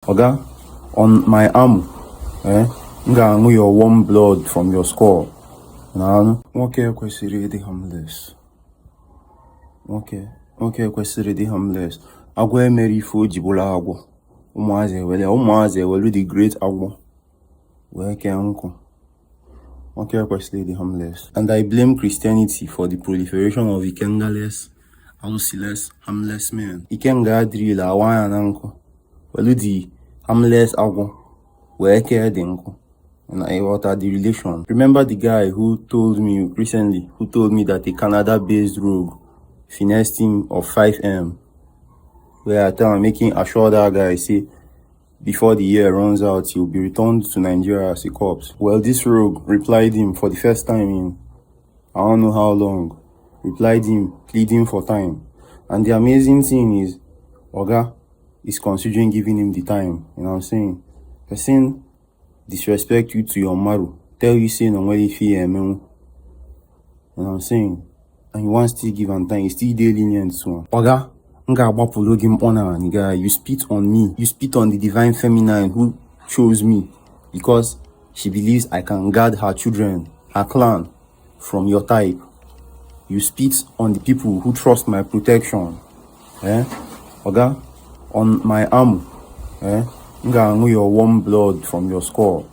Oga, on my amụ, eh, m ga-aṅụ your warm blood from your skull. Na nwoke kwesịrị ịdị harmless. Nwoke kwesịrị ịdị harmless. Agwọ emere ife o ji bụrụ agwọ. Ụmụazị ewere the great agwọ wee kee nkụ. Nwoke kwesịrị ịdị harmless. And I blame Christianity for the proliferation of ikengaless, alụsịless, harmless men. Ikenga adịrịla awa ya na nkụ. Welu the harmless agwọ wee kee dị nkụ. And I what the relation. Remember the guy who told me recently, who told me that a Canada-based rogue finessed him of 5M? Where I tell him, making assure that guy, say, before the year runs out, he'll be returned to Nigeria as a corpse. Well, this rogue replied him for the first time in I don't know how long, replied him, pleading for time. And the amazing thing is, Oga is considering giving him the time. You know what I'm saying? Person disrespect you to your marrow, tell you say no nwere ife ya emenwu. You know what I'm saying? And you want still give am time, you still dey lenient to am. Oga, m ga-agbapụrụ gị mkpọ na guy. You spit on me. You spit on the divine feminine who chose me because she believes I can guard her children, her clan from your type. You spit on the people who trust my protection. Eh? Oga, on my amụ, eh? M ga-aṅụ your warm blood from your skull.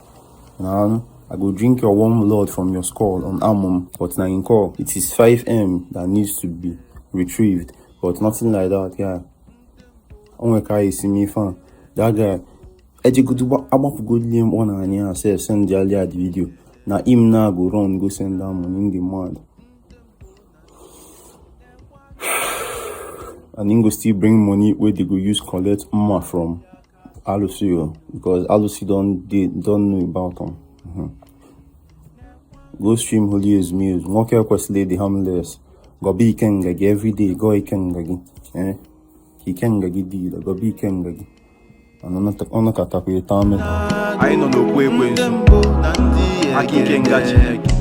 Na I go drink your warm blood from your skull on amụ m, but na in call. It is 5M that needs to be retrieved, but nothing like that, yeah. O nwere ka anyị esi mee ife a. That guy, ejegodu agbapụgodili mkpọ na anyị a sef send ya the video. Na him now go run go send that money, him dey mad. And him go still bring money wey they go use collect mma from Alusi o, because Alusi don dey don know about am. Go stream Holy Ezumezu. Nwoke kwesịrị ịdị harmless. Gọba ikenga gị everyday, gọọ ikenga gị. Eh? Ka ikenga gị dị ire, gọba ikenga gị. Ọnọkatakwa ịta amị. Anyị nọ n'okwu ekwensu Ndị mbụ na ndị aka ikenga Chineke.